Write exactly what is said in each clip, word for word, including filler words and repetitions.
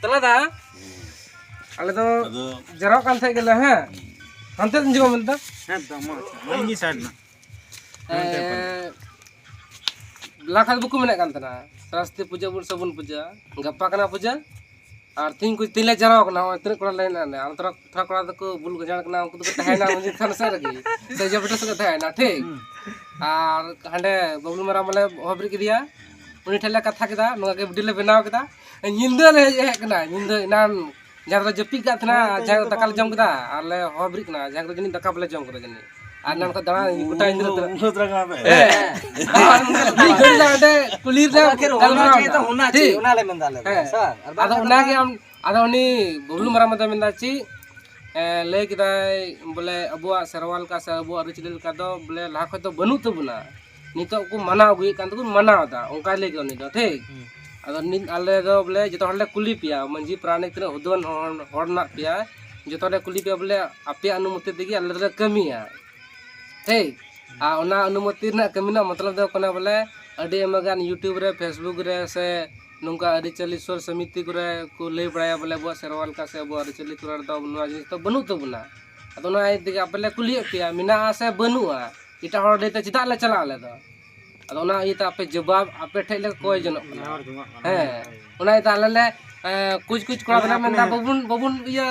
ᱛᱟᱞᱟ ᱫᱟ, ᱟᱞᱮ ᱫᱚ ᱟᱫᱚ ᱡᱟᱨᱣᱟᱜ ᱠᱟᱱ ᱛᱟᱦᱮᱸ ᱜᱮᱞᱮ, ᱦᱮᱸ᱾ ᱦᱟᱱᱛᱮ ᱫᱚ ᱡᱚᱢ ᱢᱮᱱᱫᱟ᱾ ᱦᱮᱸ ᱛᱚ, ᱢᱟ ᱟᱪᱪᱷᱟ, ᱢᱟ ᱤᱧ ᱜᱮ ᱥᱟᱭᱤᱰ ᱢᱮ᱾ ᱮᱸ, ᱞᱟᱦᱟ ᱠᱷᱚᱱ ᱵᱟᱠᱚ ᱢᱮᱱᱮᱫ ᱠᱟᱱ ᱛᱟᱦᱮᱱᱟ, ᱥᱚᱨᱚᱥᱚᱛᱤ ᱯᱩᱡᱟᱹ ᱵᱚᱱ ᱥᱮ ᱵᱚᱱ ᱯᱩᱡᱟᱹ, ᱜᱟᱯᱟ ᱠᱟᱱᱟ ᱯᱩᱡᱟᱹ᱾ ᱟᱨ ᱛᱤᱦᱤᱧ ᱠᱚ, ᱛᱤᱦᱤᱧ ᱞᱮ ᱡᱟᱨᱣᱟ ᱠᱟᱱᱟ, ᱱᱚᱜᱼᱚᱭ ᱛᱤᱱᱟᱹᱜ ᱠᱚᱲᱟ ᱞᱮ ᱦᱮᱱᱟᱜ ᱞᱮᱭᱟ᱾ ᱟᱨ ᱛᱷᱚᱲᱟ, ᱛᱷᱚᱲᱟ ᱠᱚᱲᱟ ᱫᱚᱠᱚ ᱵᱩᱞ ᱜᱟᱡᱟᱲ ᱠᱟᱱᱟ, ᱩᱱᱠᱩ ᱫᱚᱠᱚ ᱛᱟᱦᱮᱸᱭᱮᱱᱟ ᱢᱟᱹᱡᱷᱤ ᱛᱷᱟᱱ ᱥᱮᱫ ᱨᱮᱜᱮ, ᱥᱮ ᱡᱚᱵ ᱥᱮᱫ ᱠᱚ ᱛᱟᱦᱮᱸᱭᱮᱱᱟ, ᱴᱷᱤᱠ᱾ ᱦᱩᱸ᱾ ᱟᱨ ᱦᱟᱸᱰᱮ ᱵᱟᱹᱵᱞᱩ ᱢᱟᱨᱟᱝ ᱢᱟᱞᱮ ᱦᱚᱦᱚ ᱵᱮᱨᱮᱫ ᱠᱮᱫᱮᱭᱟ, ᱩᱱᱤ ᱴᱷᱮᱱ ᱞᱮ ᱠᱟᱛᱷᱟ ᱠᱮᱫᱟ, ᱱᱚᱣᱟ ᱜᱮ ᱵᱷᱤᱰᱤᱭᱳ ᱞᱮ ᱵᱮᱱᱟᱣ ᱠᱮᱫᱟ᱾ ᱧᱤᱫᱟᱹ ᱞᱮ ᱦᱮᱡ, ᱦᱮᱡ ᱠᱟᱱᱟ, ᱧᱤᱫᱟᱹ ᱮᱱᱟᱱ ᱡᱟᱦᱟᱸ ᱨᱮ ᱡᱟᱹᱯᱤᱫ ᱠᱟᱜ ᱛᱟᱦᱮᱱᱟ, ᱡᱟᱦᱟᱸ ᱨᱮ ᱫᱟᱠᱟ ᱞᱮ ᱡᱚᱢ ᱠᱮᱫᱟ, ᱟᱨ ᱞᱮ ᱦᱚᱦᱚ ᱵᱮᱨᱮᱫ ᱠᱟᱱᱟ, ᱡᱟᱦᱟᱸ ᱨᱮ ᱡᱟᱹᱱᱤᱡ ᱫᱟᱠᱟ ᱵᱟᱞᱮ ᱡᱚᱢ ᱠᱟᱫᱟ ᱡᱟᱹᱱᱤᱡ᱾ ᱟᱨ ᱮᱱᱟᱱ ᱠᱷᱚᱱ ᱫᱟᱬᱟᱱ ᱜᱚᱴᱟ ᱧᱤᱫᱟᱹ ᱫᱚ᱾ ᱩᱱᱟᱹᱜ ᱛᱟᱨᱟ ᱠᱟᱱᱟ ᱯᱮ? ᱦᱮᱸ᱾ ᱟᱨ ᱢᱤᱫ ᱜᱷᱟᱹᱲᱤ ᱞᱮ ᱚᱸᱰᱮ ᱠᱩᱞᱦᱤ ᱨᱮᱞᱮ ᱟᱫᱚ ᱟᱹᱠᱷᱤᱨ ᱚᱱᱟ ᱜᱟᱞᱢᱟᱨᱟᱣ ᱪᱮᱫ ᱮᱱᱟ᱾ ᱚᱱᱟ ᱪᱮᱫ? ᱴᱷᱤᱠ᱾ ᱚᱱᱟ ᱞᱮ ᱢᱮᱱᱫᱟ ᱟᱞᱮ ᱫᱚ᱾ ᱦᱮᱸ᱾ ᱥᱮ ᱵᱟᱝ? ᱟᱨ ᱟᱫᱚ ᱵᱟᱝᱠᱷᱟᱱ ᱚᱱᱟᱜᱮ ᱫᱚ ᱟᱢ, ᱟᱫᱚ ᱩᱱᱤ ᱵᱟᱹᱵᱞᱩ ᱢᱟᱨᱟᱝ ᱢᱟᱫᱚᱭ ᱢᱮᱱᱫᱟ ᱪᱮᱫ? ᱮ, ᱞᱟᱹᱭ ᱠᱮᱫᱟᱭ ᱵᱚᱞᱮ ᱟᱵᱚᱣᱟᱜ ᱥᱮᱨᱣᱟ ᱞᱮᱠᱟ ᱥᱮ ᱟᱵᱚᱣᱟᱜ ᱟᱹᱨᱤᱪᱟᱹᱞᱤ ᱞᱮᱠᱟ ᱫᱚ ᱵᱚᱞᱮ ᱞᱟᱦᱟ ᱠᱷᱚᱡ ᱫᱚ ᱵᱟᱹᱱᱩᱜ ᱛᱟᱵᱚᱱᱟ, ᱱᱤᱛᱚᱜ ᱠᱚ ᱢᱟᱱᱟᱣ ᱟᱹᱜᱩᱭᱮᱫ ᱠᱟᱱ ᱛᱮᱠᱚ ᱢᱟᱱᱟᱣ ᱮᱫᱟ, ᱚᱱᱠᱟᱭ ᱞᱟᱹᱭ ᱠᱮᱫᱟ ᱩᱱᱤ ᱫᱚ, ᱴᱷᱤᱠ᱾ ᱦᱩᱸ᱾ ᱟᱫᱚ ᱱᱤᱛ ᱟᱞᱮ ᱫᱚ ᱵᱚᱞᱮ ᱡᱚᱛᱚ ᱦᱚᱲ ᱞᱮ ᱠᱩᱞᱤ ᱯᱮᱭᱟ, ᱢᱟᱹᱡᱷᱤ ᱯᱟᱨᱟᱱᱤᱠ ᱛᱤᱱᱟᱹᱜ ᱦᱩᱫᱩᱣᱟᱱ ᱦᱚᱲ, ᱦᱚᱲ ᱢᱮᱱᱟᱜ ᱯᱮᱭᱟ, ᱡᱚᱛᱚ ᱞᱮ ᱠᱩᱞᱤ ᱯᱮᱭᱟ ᱵᱚᱞᱮ ᱟᱯᱮᱭᱟᱜ ᱚᱱᱩᱢᱚᱛᱤ ᱛᱮᱜᱮ ᱟᱞᱮ ᱫᱚᱞᱮ ᱠᱟᱹᱢᱤᱭᱟ, ᱴᱷᱤᱠ᱾ ᱟᱨ ᱚᱱᱟ ᱚᱱᱩᱢᱚᱛᱤ ᱨᱮᱱᱟᱜ ᱠᱟᱹᱢᱤ ᱨᱮᱱᱟᱜ ᱢᱚᱛᱞᱚᱵ ᱫᱚ ᱠᱟᱱᱟ ᱵᱚᱞᱮ ᱟᱹᱰᱤ ᱟᱭᱢᱟ ᱜᱟᱱ YouTube ᱨᱮ, Facebook ᱨᱮ ᱥᱮ ᱱᱚᱝᱠᱟ ᱟᱹᱨᱤᱪᱟᱹᱞᱤ ᱥᱩᱨ ᱥᱚᱢᱤᱛᱤ ᱠᱚᱨᱮ ᱠᱚ ᱞᱟᱹᱭ ᱵᱟᱲᱟᱭᱟ ᱵᱚᱞᱮ ᱟᱵᱚᱣᱟᱜ ᱥᱮᱨᱣᱟ ᱞᱮᱠᱟ ᱥᱮ ᱟᱵᱚᱣᱟᱜ ᱟᱹᱨᱤᱪᱟᱹᱞᱤ ᱠᱚᱨᱮ ᱫᱚ ᱱᱚᱣᱟ ᱡᱤᱱᱤᱥ ᱫᱚ ᱵᱟᱹᱱᱩᱜ ᱛᱟᱵᱚᱱᱟ᱾ ᱟᱫᱚ ᱚᱱᱟ ᱤᱭᱟᱹ ᱛᱮᱜᱮ ᱟᱯᱮ ᱞᱮ ᱠᱩᱞᱤᱭᱮᱫ ᱯᱮᱭᱟ, ᱢᱮᱱᱟᱜᱼᱟ ᱥᱮ ᱵᱟᱹᱱᱩᱜᱼᱟ? ᱮᱴᱟᱜ ᱦᱚᱲ ᱞᱟᱹᱭᱛᱮ ᱪᱮᱫᱟᱜ ᱞᱮ ᱪᱟᱞᱟᱜᱼᱟ ᱟᱞᱮ ᱫᱚ? ᱟᱫᱚ ᱚᱱᱟ ᱤᱭᱟᱹᱛᱮ ᱟᱯᱮ ᱡᱚᱵᱟᱵ ᱟᱯᱮ ᱴᱷᱮᱡ ᱞᱮ ᱠᱚᱭ ᱡᱚᱱᱚᱜ ᱠᱟᱱᱟ᱾ ᱱᱮᱦᱚᱨ ᱡᱚᱝᱟᱜ ᱠᱟᱱᱟ᱾ ᱦᱮᱸ, ᱚᱱᱟ ᱤᱭᱟᱹᱛᱮ ᱟᱞᱮ ᱞᱮ, ᱮᱸ, ᱠᱩᱪ ᱠᱩᱪ ᱠᱚᱲᱟ ᱟᱞᱮ ᱫᱚᱞᱮ ᱢᱮᱱᱫᱟ, ᱟᱯᱱᱮ ᱵᱟᱵᱩᱱ, ᱵᱟᱵᱩᱱ ᱤᱭᱟᱹ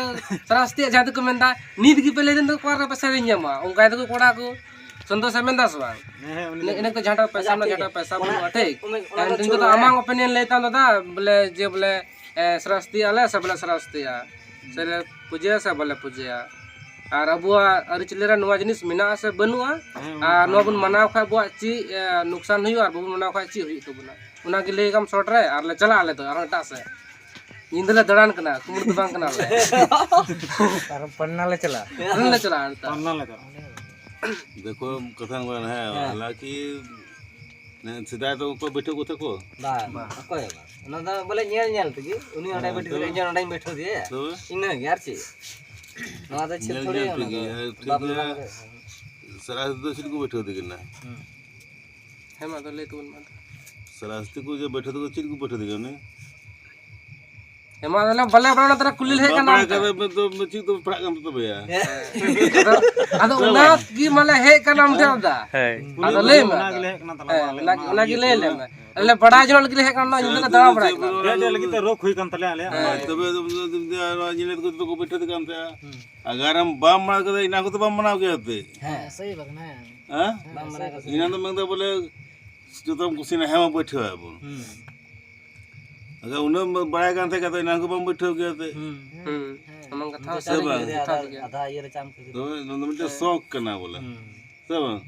ᱥᱟᱨᱟᱥᱛᱤᱭᱟᱜ ᱡᱟᱦᱟᱸ ᱫᱚᱠᱚ ᱢᱮᱱᱫᱟ, ᱱᱤᱛ ᱜᱮᱯᱮ ᱞᱟᱹᱭ ᱫᱟ ᱚᱠᱟ ᱨᱮ ᱯᱮ ᱥᱮᱨᱮᱧ ᱧᱟᱢᱟ, ᱚᱱᱠᱟ ᱫᱚᱠᱚ ᱠᱚᱲᱟ ᱠᱚ᱾ ᱥᱚᱱᱛᱳᱥ ᱮ ᱢᱮᱱᱫᱟ ᱥᱮ ᱵᱟᱝ? ᱦᱮᱸ, ᱦᱮᱸ, ᱩᱱᱤ ᱤᱱᱟᱹ, ᱫᱚ ᱤᱱᱟᱹ ᱠᱚ ᱡᱟᱦᱟᱸᱴᱟᱜ ᱯᱚᱭᱥᱟ ᱟᱪᱪᱷᱟ, ᱢᱮᱱᱟᱜᱼᱟ, ᱴᱷᱤᱠ ᱡᱟᱦᱟᱸᱴᱟᱜ ᱜᱮᱭᱟ᱾ ᱯᱚᱭᱥᱟ ᱚᱱᱟ, ᱵᱟᱹᱱᱩᱜᱼᱟ, ᱴᱷᱤᱠ? ᱚᱱᱟ, ᱚᱱᱟ ᱫᱚ ᱮᱱᱠᱷᱟᱱ ᱱᱤᱛᱚᱜ ᱫᱚ ᱪᱷᱩᱲᱟᱹᱣ ᱟᱢᱟᱜ ᱚᱯᱤᱱᱤᱭᱚᱱ ᱞᱟᱹᱭ ᱛᱟᱢ ᱫᱟᱫᱟ, ᱵᱚᱞᱮ ᱡᱮ ᱵᱚᱞᱮ, ᱮ, ᱥᱟᱨᱟᱥᱛᱤᱭᱟ ᱟᱞᱮ ᱥᱮ ᱵᱟᱞᱮ ᱥᱟᱨᱟᱥᱛᱤᱭᱟ? ᱥᱮ ᱞᱮ ᱯᱩᱡᱟᱹᱭᱟ ᱥᱮ ᱵᱟᱞᱮ ᱯᱩᱡᱟᱹᱭᱟ? ᱟᱨ ᱟᱵᱚᱣᱟᱜ ᱟᱹᱨᱤᱪᱟᱹᱞᱤ ᱨᱮ ᱱᱚᱣᱟ ᱡᱤᱱᱤᱥ ᱢᱮᱱᱟᱜᱼᱟ ᱥᱮ ᱵᱟᱹᱱᱩᱜᱼᱟ? ᱦᱮᱸ, ᱚᱱᱟ ᱟᱨ ᱱᱚᱣᱟ ᱠᱟᱱ ᱵᱚᱱ ᱜᱮᱭᱟ᱾ ᱢᱟᱱᱟᱣ ᱠᱷᱟᱡ ᱟᱵᱚᱣᱟᱜ ᱪᱮᱫ, ᱮ, ᱱᱩᱠᱥᱟᱱ ᱦᱩᱭᱩᱜᱼᱟ ᱟᱨ ᱵᱟᱵᱚᱱ ᱢᱟᱱᱟᱣ ᱠᱷᱟᱡ ᱪᱮᱫ ᱦᱩᱭᱩᱜ ᱛᱟᱵᱚᱱᱟ? ᱚᱱᱟ ᱜᱮ ᱞᱟᱹᱭ ᱠᱟᱢ ᱥᱚᱨᱴ ᱨᱮ ᱟᱨ ᱞᱮ ᱪᱟᱞᱟᱜᱼᱟ ᱟᱞᱮ ᱫᱚ ᱟᱨᱦᱚᱸ ᱮᱴᱟᱜ ᱥᱮᱫ᱾ ᱧᱤᱫᱟᱹ ᱞᱮ ᱫᱟᱬᱟᱱ ᱠᱟᱱᱟ, ᱠᱩᱢᱵᱽᱲᱩ ᱫᱚ ᱵᱟᱝ ᱠᱟᱱᱟ ᱞᱮ᱾ ᱟᱨ ᱯᱟᱱᱱᱟ ᱞᱮ ᱪᱟᱞᱟᱜᱼᱟ᱾ ᱯᱟᱱᱱᱟ ᱞᱮ ᱪᱟᱞᱟᱜᱼᱟ ᱱᱮᱛᱟᱨ᱾ ᱯᱟᱱᱱᱟ ᱞᱮ ᱪᱟᱞᱟᱜᱼᱟ᱾ ᱫᱮᱠᱷᱳ, ᱠᱟᱛᱷᱟ ᱱᱚᱣᱟ ᱦᱮᱸ, ᱦᱮᱸ᱾ ᱦᱟᱞᱟᱝᱠᱤ ᱥᱮᱫᱟᱭ ᱫᱚ ᱚᱠᱚᱭ ᱵᱟᱹᱭᱴᱷᱟᱹᱣ ᱠᱚᱛᱮ ᱠᱚ? ᱵᱟᱝ, ᱵᱟᱝ᱾ ᱚᱠᱚᱭ ᱦᱚᱸ ᱵᱟᱝ᱾ ᱚᱱᱟ ᱫᱚ ᱵᱚᱞᱮ ᱧᱮᱞ ᱧᱮᱞ ᱛᱮᱜᱮ, ᱩᱱᱤ ᱚᱸᱰᱮ ᱦᱮᱸ, ᱵᱟᱹᱭᱴᱷᱟᱹᱣ ᱛᱚᱵᱮ? ᱠᱮᱫᱟ, ᱤᱧ ᱚᱸᱰᱮᱧ ᱵᱟᱹᱭᱴᱷᱟᱹᱣ ᱫᱮᱭᱟ᱾ ᱛᱚᱵᱮ? ᱤᱱᱟᱹ ᱜᱮ, ᱟᱨ ᱪᱮᱫ? ᱱᱚᱣᱟ ᱫᱚ ᱪᱮᱫ ᱧᱮᱞ ᱛᱷᱚᱲᱤ ᱧᱮᱞ ᱚᱱᱟ ᱛᱮᱜᱮ, ᱫᱚ ᱦᱮᱸ, ᱴᱷᱤᱠ ᱵᱟᱯᱞᱟ ᱜᱮᱭᱟ᱾ ᱨᱮ᱾ ᱥᱟᱨᱟ ᱫᱚ ᱪᱮᱫ ᱠᱚ ᱵᱟᱹᱭᱴᱷᱟᱹᱣ ᱫᱮ ᱠᱟᱱᱟ? ᱦᱩᱸ᱾ ᱦᱮᱸ, ᱢᱟ ᱟᱫᱚ ᱞᱟᱹᱭ ᱛᱟᱵᱚᱱ ᱢᱮ ᱟᱫᱚ᱾ ᱥᱟᱨᱟ ᱫᱚ ᱪᱮᱫ ᱠᱚ ᱵᱟᱹᱭᱴᱷᱟᱹᱣ ᱫᱮ ᱠᱟᱱᱟ ᱩᱱᱤ? ᱮᱢᱟ ᱫᱟᱞᱮ ᱵᱟᱞᱮ ᱵᱟᱲᱟᱭ ᱚᱱᱟ ᱛᱟᱨᱟ ᱠᱩᱞᱤ ᱞᱮ ᱦᱮᱡ ᱠᱟᱱᱟ ᱵᱟᱲᱟᱭ ᱟᱢ ᱴᱷᱮᱱ᱾ ᱠᱟᱛᱮ ᱢᱮ ᱛᱚ ᱪᱮᱫ ᱫᱚ ᱯᱟᱲᱦᱟᱜ ᱠᱟᱱ ᱛᱟᱯᱮᱭᱟ? ᱟᱫᱚ, ᱟᱫᱚ ᱚᱱᱟ ᱜᱮ ᱢᱟᱞᱮ ᱦᱮᱡ ᱠᱟᱱᱟ ᱟᱢ ᱴᱷᱮᱱ ᱫᱟ᱾ ᱦᱳᱭ᱾ ᱟᱫᱚ ᱞᱟᱹᱭ ᱢᱮ᱾ ᱚᱱᱟ ᱜᱮᱞᱮ ᱦᱮᱡ ᱠᱟᱱᱟ ᱛᱟᱞᱟ ᱦᱮᱸ, ᱢᱟ ᱟᱞᱮ ᱚᱱᱟ, ᱦᱚᱸ᱾ ᱚᱱᱟ ᱜᱮ ᱞᱟᱹᱭ ᱞᱮ ᱢᱮ᱾ ᱟᱞᱮ ᱵᱟᱲᱟᱭ ᱡᱚᱝ ᱞᱟᱹᱜᱤᱫ ᱞᱮ ᱦᱮᱡ ᱠᱟᱱᱟ, ᱚᱱᱟ ᱧᱤᱫᱟᱹ ᱞᱮ ᱫᱟᱬᱟ ᱵᱟᱲᱟᱭ ᱠᱟᱱᱟ᱾ ᱦᱮᱡ ᱞᱟᱹᱜᱤᱫ ᱛᱮ ᱨᱳᱜᱽ ᱦᱩᱭ ᱠᱟᱱ ᱛᱟᱞᱮᱭᱟ ᱟᱞᱮᱭᱟᱜ᱾ ᱦᱮᱸ᱾ ᱛᱚᱵᱮ ᱫᱚ ᱡᱩᱫᱤ ᱟᱨ ᱧᱮᱞᱮᱫ ᱠᱚ ᱛᱚ ᱠᱚ ᱵᱤᱴᱷᱟᱹ ᱛᱮ ᱠᱟᱱ ᱛᱟᱦᱮᱸᱜᱼᱟ᱾ ᱦᱩᱸ᱾ ᱟᱜᱟᱨ ᱟᱢ ᱵᱟᱢ ᱢᱟᱲᱟᱝ ᱠᱟᱫᱟ, ᱤᱱᱟᱹ ᱠᱚᱫᱚ ᱵᱟᱢ ᱢᱟᱱᱟᱣ ᱠᱮᱭᱟ ᱛᱮ᱾ ᱦᱮᱸ, ᱥᱟᱹᱦᱤ ᱵᱟᱛ ᱦᱮᱸ᱾ ᱦᱮᱸ? ᱵᱟᱢ ᱢᱟᱱᱟᱣ ᱠᱟᱫᱟ᱾ ᱤᱱᱟᱹ ᱫᱚ ᱢᱮᱱᱫᱟ ᱵᱚᱞᱮ ᱡᱚᱛᱚᱢ ᱠᱩᱥᱤᱭᱮᱱᱟ, ᱦᱮᱸ, ᱢᱟ ᱵᱟᱹᱭᱴᱷᱟᱹᱣ ᱟᱵᱚᱱ᱾ ᱦᱩᱸ᱾ ᱟᱜᱟᱨ ᱩᱱᱟᱹᱜ ᱮᱢ ᱵᱟᱲᱟᱭ ᱠᱟᱱ ᱛᱟᱦᱮᱸ ᱠᱷᱟᱱ ᱫᱚ ᱤᱱᱟᱹ ᱠᱚ ᱵᱟᱢ ᱵᱟᱹᱭᱴᱷᱟᱹᱣ ᱠᱮᱭᱟ ᱛᱮ᱾ ᱦᱩᱸ᱾ ᱦᱩᱸ᱾ ᱦᱮᱸ᱾ ᱚᱱᱟ ᱠᱟᱛᱷᱟ ᱦᱚᱸ ᱥᱮ ᱥᱟᱹᱨᱤ ᱵᱟᱝ? ᱜᱮ, ᱟᱫᱷᱟ, ᱡᱚᱛᱷᱟᱛ ᱜᱮ᱾ ᱟᱫᱷᱟ ᱤᱭᱟᱹ ᱨᱮ ᱪᱟᱢ ᱠᱮᱫᱟ᱾ ᱛᱚᱵᱮ ᱱᱚᱣᱟ ᱫᱚ ᱢᱤᱫᱴᱮᱱ ᱦᱮᱸ᱾ ᱥᱚᱠ ᱠᱟᱱᱟ ᱵᱚᱞᱮ᱾ ᱦᱩᱸ᱾ ᱥᱮ ᱵᱟᱝ?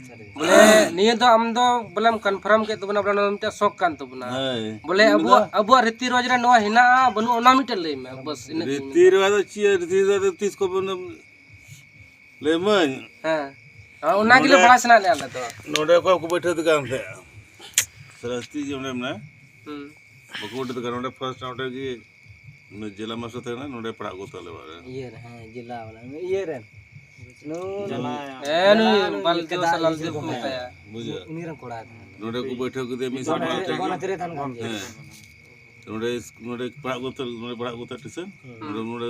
ᱥᱟᱹᱨᱤ ᱜᱮ᱾ ᱵᱚᱞᱮ ᱱᱤᱭᱟᱹ ᱫᱚ ᱟᱢ ᱫᱚ ᱵᱚᱞᱮᱢ confirm ᱠᱮᱫ ᱛᱟᱵᱚᱱᱟ, ᱵᱚᱞᱮ ᱱᱚᱣᱟ ᱫᱚ ᱢᱤᱫᱴᱮᱱ ᱥᱚᱠ ᱠᱟᱱ ᱛᱟᱵᱚᱱᱟ᱾ ᱦᱳᱭ᱾ ᱵᱚᱞᱮ ᱤᱧ ᱫᱚ ᱟᱵᱚᱣᱟᱜ, ᱟᱵᱚᱣᱟᱜ ᱨᱤᱛᱤ ᱨᱮᱣᱟᱡᱽ ᱨᱮ ᱱᱚᱣᱟ ᱦᱮᱱᱟᱜᱼᱟ, ᱵᱟᱹᱱᱩᱜᱼᱟ, ᱚᱱᱟ ᱢᱤᱫᱴᱮᱱ ᱞᱟᱹᱭ ᱢᱮ, ᱵᱟᱥ, ᱤᱱᱟᱹ ᱜᱮᱧ ᱨᱤᱛᱤ ᱢᱮᱱᱫᱟ᱾ ᱨᱮᱣᱟᱡᱽ ᱫᱚ ᱪᱮᱫ? ᱨᱤᱛᱤ ᱨᱮᱣᱟᱡᱽ ᱫᱚ ᱛᱤᱥ ᱠᱚ ᱵᱚᱱ ᱞᱟᱹᱭ ᱢᱟᱹᱧ᱾ ᱦᱮᱸ᱾ ᱟᱨ ᱚᱱᱟ ᱜᱮᱞᱮ ᱱᱚᱰᱮ, ᱵᱟᱲᱟᱭ ᱥᱟᱱᱟᱭᱮᱫ ᱞᱮᱭᱟ ᱟᱞᱮ ᱫᱚ᱾ ᱱᱚᱰᱮ ᱚᱠᱚᱭ ᱠᱚ ᱵᱟᱹᱭᱴᱷᱟᱹᱣ ᱫᱚ ᱠᱟᱱ ᱛᱟᱦᱮᱸᱫ? ᱥᱟᱨᱟᱥᱛᱤ ᱡᱮ ᱚᱸᱰᱮ ᱢᱮᱱᱟᱭᱟ᱾ ᱦᱩᱸ᱾ ᱵᱟᱠᱚ ᱵᱟᱹᱭᱴᱷᱟᱹᱣ ᱫᱚ ᱠᱟᱱ, ᱱᱚᱰᱮ first ᱱᱚᱰᱮ ᱜᱮ ᱩᱱᱤ ᱡᱮᱞᱟ ᱢᱟᱥᱴᱟᱨ ᱛᱟᱦᱮᱸ ᱠᱟᱱᱟ, ᱱᱚᱰᱮ ᱯᱟᱲᱦᱟᱜ ᱠᱚ ᱛᱟᱞᱮ ᱚᱲᱟᱜ ᱨᱮ᱾ ᱤᱭᱟᱹ ᱨᱮ, ᱦᱮᱸ, ᱡᱮᱞᱟ ᱵᱟᱞᱟ, ᱤᱭᱟᱹ ᱨᱮᱱ᱾ ᱱᱩᱭ ᱡᱮᱞᱟ᱾ ᱦᱮᱸ, ᱱᱩᱭ ᱡᱮᱞᱟ, ᱵᱟᱞᱫᱤᱭᱳ ᱠᱮᱫᱟ, ᱥᱮ ᱤᱭᱟᱹ ᱞᱟᱞᱫᱤᱭᱳ ᱠᱚ ᱠᱚ ᱢᱮᱛᱟᱭᱟ᱾ ᱢᱮᱛᱟᱭᱟ᱾ ᱵᱩᱡᱷᱟᱹᱣ᱾ ᱩᱱᱤ ᱨᱮᱱ ᱠᱚᱲᱟ ᱠᱟᱱᱟᱭ᱾ ᱱᱚᱰᱮ ᱠᱚ ᱵᱟᱹᱭᱴᱷᱟᱹᱣ ᱠᱮᱫᱮᱭᱟ, ᱢᱤᱫ ᱥᱮᱨᱢᱟ ᱜᱚᱱᱚᱛᱤᱨᱤ, ᱠᱟᱛᱮ ᱜᱮ᱾ ᱜᱚᱱᱚᱛᱤᱨᱤ ᱛᱟᱦᱮᱱ ᱠᱟᱱ ᱜᱮᱭᱟ᱾ ᱦᱮᱸ᱾ ᱱᱚᱰᱮ, ᱱᱚᱰᱮ ᱯᱟᱲᱦᱟᱜ ᱠᱚ ᱛᱟᱦᱮᱸ, ᱱᱚᱰᱮ ᱯᱟᱲᱦᱟᱜ ᱠᱚ ᱛᱟᱦᱮᱸ ᱴᱤᱭᱩᱥᱚᱱ᱾ ᱦᱩᱸ᱾ ᱱᱚᱰᱮ, ᱱᱚᱰᱮ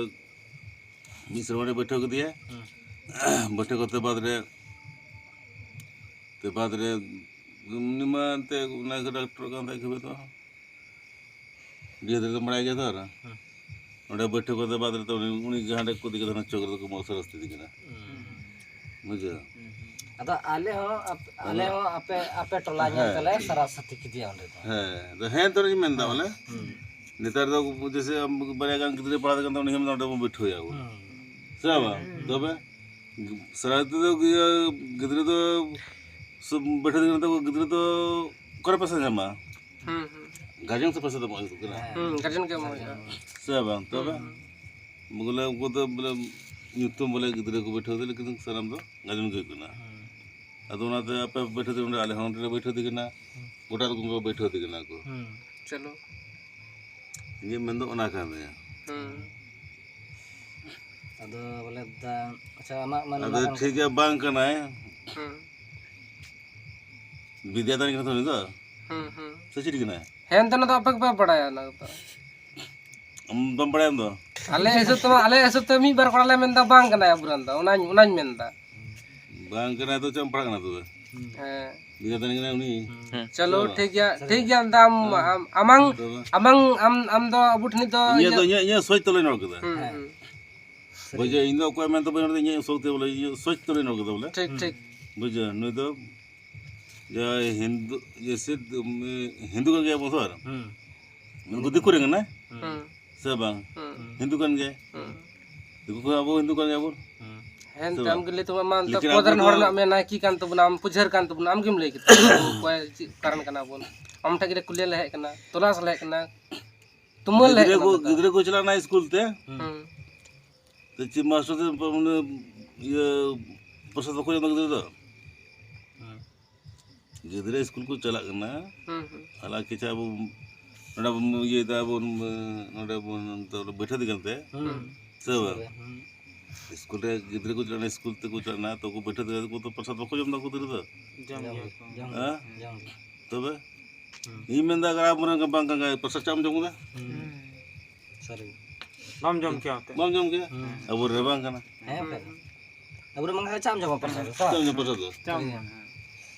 ᱢᱤᱫ ᱥᱮᱨᱢᱟ ᱨᱮ ᱵᱟᱹᱭᱴᱷᱟᱹᱣ ᱠᱮᱫᱮᱭᱟ᱾ ᱦᱩᱸ᱾ ᱵᱟᱹᱭᱴᱷᱟᱹᱣ ᱠᱟᱛᱮ ᱵᱟᱫᱽ ᱨᱮ, ᱛᱮ ᱵᱟᱫᱽ ᱨᱮ ᱩᱱᱤ ᱢᱟ ᱮᱱᱛᱮ ᱚᱱᱟ ᱜᱮ ᱰᱟᱠᱛᱚᱨ ᱠᱟᱱ ᱛᱟᱦᱮᱸ ᱠᱷᱩᱵᱮ ᱛᱚ᱾ ᱰᱤᱦᱟᱹᱛ ᱨᱮᱫᱚ ᱵᱟᱲᱟᱭ ᱜᱮᱭᱟ ᱛᱚ ᱟᱨ᱾ ᱦᱩᱸ᱾ ᱱᱚᱰᱮ ᱵᱟᱹᱭᱴᱷᱟᱹᱣ ᱠᱟᱛᱮ ᱵᱟᱫᱽ ᱨᱮ ᱛᱚ ᱩᱱᱤ, ᱩᱱᱤ ᱜᱮ ᱦᱟᱸᱰᱮ ᱠᱚ ᱤᱫᱤ ᱠᱮᱫᱮ ᱠᱟᱱᱟ ᱪᱚᱠ ᱨᱮᱫᱚ ᱠᱚ ᱢᱚᱥᱟ ᱨᱟᱥᱛᱟ ᱤᱫᱤ ᱠᱟᱱᱟ᱾ ᱦᱩᱸ᱾ ᱵᱩᱡᱷᱟᱹᱣ? ᱦᱩᱸ, ᱦᱩᱸ᱾ ᱟᱫᱚ ᱟᱞᱮ ᱦᱚᱸ ᱟᱯ-, ᱟᱞᱮ ᱟᱫᱚ ᱦᱚᱸ ᱟᱯᱮ, ᱟᱯᱮ ᱴᱚᱞᱟ ᱧᱮᱞ ᱦᱮᱸ᱾ ᱛᱮᱞᱮ ᱥᱟᱨᱟ ᱥᱟᱹᱛᱷᱤ ᱠᱮᱫᱮᱭᱟ ᱚᱸᱰᱮ ᱫᱚ᱾ ᱦᱮᱸ, ᱟᱫᱚ ᱦᱮᱸ ᱛᱚ ᱤᱧ ᱢᱮᱱᱫᱟ ᱦᱩᱸ᱾ ᱵᱚᱞᱮ᱾ ᱦᱩᱸ᱾ ᱱᱮᱛᱟᱨ ᱫᱚ ᱡᱮᱭᱥᱮ ᱟᱢ ᱵᱟᱨᱭᱟ ᱜᱟᱱ ᱜᱤᱫᱽᱨᱟᱹ ᱯᱟᱲᱦᱟᱣ ᱠᱟᱱ ᱛᱟᱵᱚᱱᱟ, ᱩᱱᱤ ᱦᱚᱸ ᱱᱚᱰᱮ ᱵᱚᱱ ᱵᱟᱹᱭᱴᱷᱟᱹᱣ ᱮᱭᱟ ᱵᱚᱱ᱾ ᱦᱩᱸ᱾ ᱥᱮ ᱵᱟᱝ? ᱦᱩᱸ᱾ ᱛᱚᱵᱮ ᱥᱟᱨᱟ ᱛᱮᱫᱚ ᱤᱭᱟᱹ ᱜᱤᱫᱽᱨᱟᱹ ᱫᱚ ᱥᱩ-, ᱵᱟᱹᱭᱴᱷᱟᱹᱣ ᱛᱮᱜᱮ ᱱᱮᱛᱟᱨ ᱜᱤᱫᱽᱨᱟᱹ ᱫᱚ ᱚᱠᱟᱨᱮ ᱯᱚᱭᱥᱟ ᱧᱟᱢᱟ? ᱦᱩᱸ, ᱦᱩᱸ᱾ ᱜᱟᱨᱡᱮᱱ ᱥᱮ ᱯᱚᱭᱥᱟ ᱫᱚ ᱵᱟᱝ ᱦᱩᱭᱩᱜ ᱠᱟᱱᱟ᱾ ᱦᱩᱸ, ᱜᱟᱨᱡᱮᱱ ᱜᱮ ᱮᱢᱚᱜ ᱦᱩᱭᱩᱜᱼᱟ᱾ ᱥᱮ ᱵᱟᱝ? ᱛᱚᱵᱮ ᱦᱩᱸ, ᱦᱩᱸ᱾ ᱵᱚᱞᱮ ᱩᱱᱠᱩ ᱫᱚ ᱵᱚᱞᱮ ᱧᱩᱛᱩᱢ ᱵᱚᱞᱮ ᱜᱤᱫᱽᱨᱟᱹ ᱠᱚ ᱵᱟᱹᱭᱴᱷᱟᱹᱣ ᱫᱟ, ᱞᱮᱠᱤᱱ ᱥᱟᱱᱟᱢ ᱫᱚ ᱜᱟᱨᱡᱮᱱ ᱜᱮ ᱦᱩᱭᱩᱜ ᱠᱟᱱᱟ᱾ ᱦᱩᱸ᱾ ᱟᱫᱚ ᱚᱱᱟᱛᱮ ᱟᱯᱮ ᱵᱟᱹᱭᱴᱷᱟᱹᱣ ᱛᱮᱜᱮ ᱱᱚᱰᱮ ᱟᱞᱮ ᱦᱚᱸ ᱱᱚᱰᱮ ᱞᱮ ᱵᱟᱹᱭᱴᱷᱟᱹᱣ ᱛᱮᱜᱮ ᱱᱟ, ᱦᱩᱸ᱾ ᱜᱚᱴᱟ ᱨᱚᱠᱚᱢ ᱠᱚ ᱵᱟᱹᱭᱴᱷᱟᱹᱣ ᱛᱮᱜᱮ ᱱᱟ ᱠᱚ᱾ ᱦᱩᱸ᱾ ᱪᱚᱞᱚ᱾ ᱤᱧᱟᱹᱜ ᱢᱮᱱ ᱫᱚ ᱚᱱᱟ ᱠᱟᱱ ᱜᱮᱭᱟ᱾ ᱦᱩᱸ᱾ ᱟᱫᱚ ᱵᱚᱞᱮ ᱫᱟ-, ᱟᱪᱪᱷᱟ, ᱟᱢᱟᱜ ᱢᱮᱱ ᱟᱫᱚ ᱚᱱᱟ ᱠᱟᱱ ᱴᱷᱤᱠ ᱜᱮᱭᱟ᱾ ᱜᱮᱭᱟ, ᱵᱟᱝ ᱠᱟᱱᱟᱭ᱾ ᱦᱩᱸ᱾ ᱵᱤᱫᱽᱭᱟᱫᱷᱟᱨᱤ ᱠᱟᱱᱟ ᱛᱚ ᱩᱱᱤ ᱫᱚ? ᱦᱩᱸ, ᱦᱩᱸ᱾ ᱥᱮ ᱪᱤᱞᱤ ᱠᱟᱱᱟᱭ? ᱦᱮᱸ, ᱮᱱᱛᱮ ᱚᱱᱟ ᱫᱚ ᱟᱯᱮ ᱜᱮᱯᱮ ᱵᱟᱲᱟᱭᱟ ᱚᱱᱟ ᱠᱚᱫᱚ᱾ ᱟᱢ ᱵᱟᱢ ᱵᱟᱲᱟᱭᱟ ᱟᱢ ᱫᱚ? ᱟᱞᱮ ᱦᱤᱥᱟᱹᱵ ᱛᱮᱢᱟ, ᱟᱞᱮ ᱦᱤᱥᱟᱹᱵ ᱛᱮ ᱢᱤᱫ ᱵᱟᱨ ᱠᱚᱲᱟ ᱞᱮ ᱢᱮᱱᱫᱟ ᱵᱟᱝ ᱠᱟᱱᱟᱭ ᱟᱵᱚᱨᱮᱱ ᱫᱚ, ᱚᱱᱟᱧ, ᱚᱱᱟᱧ ᱢᱮᱱᱫᱟ᱾ ᱵᱟᱝ ᱠᱟᱱᱟᱭ ᱛᱚ ᱪᱮᱫ ᱮᱢ ᱯᱟᱲᱦᱟᱜ ᱠᱟᱱᱟ ᱛᱚᱵᱮ? ᱦᱮᱸ᱾ ᱜᱤᱫᱽᱨᱟᱹ ᱛᱟᱦᱮᱱ ᱠᱟᱱᱟᱭ ᱩᱱᱤ᱾ ᱦᱮᱸ᱾ ᱪᱚᱞᱚ, ᱦᱮᱸ᱾ ᱴᱷᱤᱠ ᱜᱮᱭᱟ, ᱴᱷᱤᱠ ᱜᱮᱭᱟ, ᱟᱢ ᱫᱚ ᱟᱢ, ᱟᱢ, ᱟᱢᱟᱝ, ᱛᱚᱵᱮ ᱟᱢᱟᱝ, ᱟᱢ, ᱟᱢ ᱫᱚ ᱟᱵᱚ ᱴᱷᱮᱱ ᱫᱚ ᱤᱧᱟᱹᱜ ᱫᱚ ᱤᱧᱟᱹᱜ, ᱤᱧᱟᱹᱜ ᱥᱚᱪ ᱛᱮ ᱞᱟᱹᱭ ᱨᱚᱲ ᱠᱮᱫᱟ᱾ ᱦᱩᱸ, ᱦᱮᱸ᱾ ᱦᱩᱸ᱾ ᱵᱩᱡᱷᱟᱹᱣ, ᱤᱧ ᱫᱚ ᱚᱠᱚᱭ ᱢᱮᱱ ᱛᱮ ᱵᱟᱹᱧ ᱨᱚᱲ ᱮᱫᱟ, ᱤᱧᱟᱹᱜ ᱥᱚᱪ ᱛᱮ ᱵᱚᱞᱮ, ᱤᱧᱟᱹᱜ ᱥᱚᱪ ᱛᱮ ᱞᱟᱹᱭ ᱨᱚᱲ ᱠᱮᱫᱟ ᱵᱚᱞᱮ᱾ ᱴᱷᱤᱠ, ᱦᱩᱸ᱾ ᱴᱷᱤᱠ᱾ ᱵᱩᱡᱷᱟᱹᱣ, ᱱᱩᱭ ᱫᱚ ᱡᱟᱦᱟᱸᱭ ᱦᱤᱱᱫᱩ, ᱡᱮᱭᱥᱮ, ᱩᱢ, ᱦᱤᱱᱫᱩ ᱠᱟᱱ ᱜᱮᱭᱟ ᱵᱚᱱ ᱥᱮ ᱵᱟᱝ? ᱦᱩᱸ᱾ ᱩᱱᱠᱩ ᱫᱤᱠᱩ ᱨᱮᱱ ᱠᱟᱱᱟᱭ᱾ ᱦᱩᱸ᱾ ᱥᱮ ᱵᱟᱝ? ᱦᱩᱸ᱾ ᱦᱤᱱᱫᱩ ᱠᱟᱱ ᱜᱮᱭᱟᱭ᱾ ᱦᱩᱸ᱾ ᱫᱤᱠᱩ ᱠᱚ ᱟᱵᱚ ᱦᱤᱱᱫᱩ ᱠᱟᱱ ᱜᱮᱭᱟ ᱵᱚᱱ᱾ ᱦᱩᱸ᱾ ᱦᱮᱸ, ᱥᱮ ᱛᱚ ᱵᱟᱝ? ᱟᱢ ᱜᱮ ᱞᱟᱹᱭ ᱛᱟᱵᱚᱱ ᱢᱟ, ᱟᱢ ᱫᱚ ᱞᱮᱠᱤᱱ ᱯᱚᱫᱽ ᱟᱵᱚ ᱨᱮᱱ ᱦᱚᱲ ᱫᱚ ᱢᱮᱱᱟᱜ ᱢᱮᱭᱟ, ᱱᱟᱭᱠᱮ ᱠᱟᱱ ᱛᱟᱵᱚᱱᱟ, ᱟᱢ ᱯᱩᱡᱟᱹᱨ ᱠᱟᱱ ᱛᱟᱵᱚᱱᱟ, ᱟᱢ ᱜᱮᱢ ᱞᱟᱹᱭ ᱠᱮᱫᱟ᱾ ᱚᱠᱚᱭ ᱪᱮᱫ ᱠᱟᱨᱚᱱ ᱠᱟᱱᱟ ᱵᱚᱱ? ᱟᱢ ᱴᱷᱮᱱ ᱜᱮᱞᱮ ᱠᱩᱞᱤ ᱞᱮ ᱦᱮᱡ ᱠᱟᱱᱟ, ᱛᱚᱞᱟᱥ ᱞᱮ ᱦᱮᱡ ᱠᱟᱱᱟ, ᱛᱩᱢᱟᱹᱞ ᱞᱮ ᱦᱮᱡ ᱜᱤᱫᱽᱨᱟᱹ ᱠᱟᱱᱟ ᱠᱚ, ᱱᱚᱛᱮ ᱫᱚ᱾ ᱜᱤᱫᱽᱨᱟᱹ ᱠᱚ ᱪᱟᱞᱟᱣ ᱮᱱᱟ ᱥᱠᱩᱞ ᱛᱮ᱾ ᱦᱩᱸ᱾ ᱛᱚ ᱪᱮᱫ ᱢᱟᱥᱴᱟᱨ ᱛᱮ ᱢᱟᱱᱮ ᱤᱭᱟᱹ ᱯᱨᱚᱥᱟᱫ ᱵᱟᱠᱚ ᱧᱟᱢ ᱮᱫᱟ ᱜᱤᱫᱽᱨᱟᱹ ᱫᱚ? ᱦᱩᱸ᱾ ᱜᱤᱫᱽᱨᱟᱹ ᱥᱠᱩᱞ ᱠᱚ ᱪᱟᱞᱟᱜ ᱠᱟᱱᱟ᱾ ᱦᱩᱸ, ᱦᱩᱸ᱾ ᱦᱟᱞᱟᱝᱠᱤ ᱪᱟ ᱵᱚᱱ, ᱱᱚᱰᱮ ᱵᱚᱱ ᱤᱭᱟᱹᱭ ᱫᱟ ᱵᱚᱱ, ᱱᱚᱰᱮ ᱵᱚᱱ ᱵᱟᱹᱭᱴᱷᱟᱹ ᱫᱤᱜᱟᱱ ᱛᱮ᱾ ᱦᱩᱸ᱾ ᱥᱮ ᱵᱟᱝ? ᱦᱩᱸ᱾ ᱥᱠᱩᱞ ᱨᱮ ᱜᱤᱫᱽᱨᱟᱹ ᱠᱚ ᱪᱟᱞᱟᱜ ᱠᱟᱱᱟ, ᱥᱠᱩᱞ ᱛᱮᱠᱚ ᱪᱟᱞᱟᱜ ᱠᱟᱱᱟ, ᱛᱚ ᱠᱚ ᱵᱟᱹᱭᱴᱷᱟᱹ ᱫᱤᱜᱟᱱ ᱛᱮ ᱠᱚ ᱛᱚ ᱯᱨᱚᱥᱟᱫ ᱵᱟᱠᱚ ᱡᱚᱢ ᱫᱟ ᱩᱱᱠᱩ ᱜᱤᱫᱽᱨᱟᱹ ᱫᱚ? ᱡᱚᱢ ᱡᱚᱢ ᱜᱮᱭᱟ ᱜᱮᱭᱟ ᱠᱚ᱾ ᱠᱚ᱾ ᱦᱮᱸ? ᱡᱚᱢ ᱜᱮ᱾ ᱛᱚᱵᱮ? ᱦᱩᱸ᱾ ᱤᱧ ᱢᱮᱱᱫᱟ, ᱟᱜᱟᱨ ᱟᱵᱚᱨᱮᱱ ᱵᱟᱝ ᱠᱟᱱ ᱠᱷᱟᱡ, ᱯᱨᱚᱥᱟᱫ ᱪᱟᱢ ᱡᱚᱢ ᱠᱮᱫᱟ? ᱦᱩᱸ᱾ ᱥᱟᱹᱨᱤ ᱜᱮ᱾ ᱵᱟᱢ ᱡᱚᱢ ᱠᱮᱭᱟ ᱚᱛᱮ? ᱵᱟᱢ ᱡᱚᱢ ᱠᱮᱭᱟ? ᱦᱩᱸ᱾ ᱟᱵᱚ ᱨᱮ ᱵᱟᱝ ᱠᱟᱱᱟ᱾ ᱦᱮᱸ, ᱵᱟᱠᱷᱟᱡ ᱫᱚ᱾ ᱟᱵᱚᱨᱮᱱ ᱵᱟᱝ ᱠᱷᱟᱡ ᱪᱟᱢ ᱡᱚᱢᱟ ᱯᱨᱚᱥᱟᱫ ᱫᱚ, ᱥᱮ ᱵᱟᱝ? ᱪᱟᱢ ᱡᱚᱢ ᱯᱨᱚᱥᱟᱫ ᱫᱚ᱾ ᱪᱟᱢ ᱡᱚᱢ, ᱦᱮᱸ᱾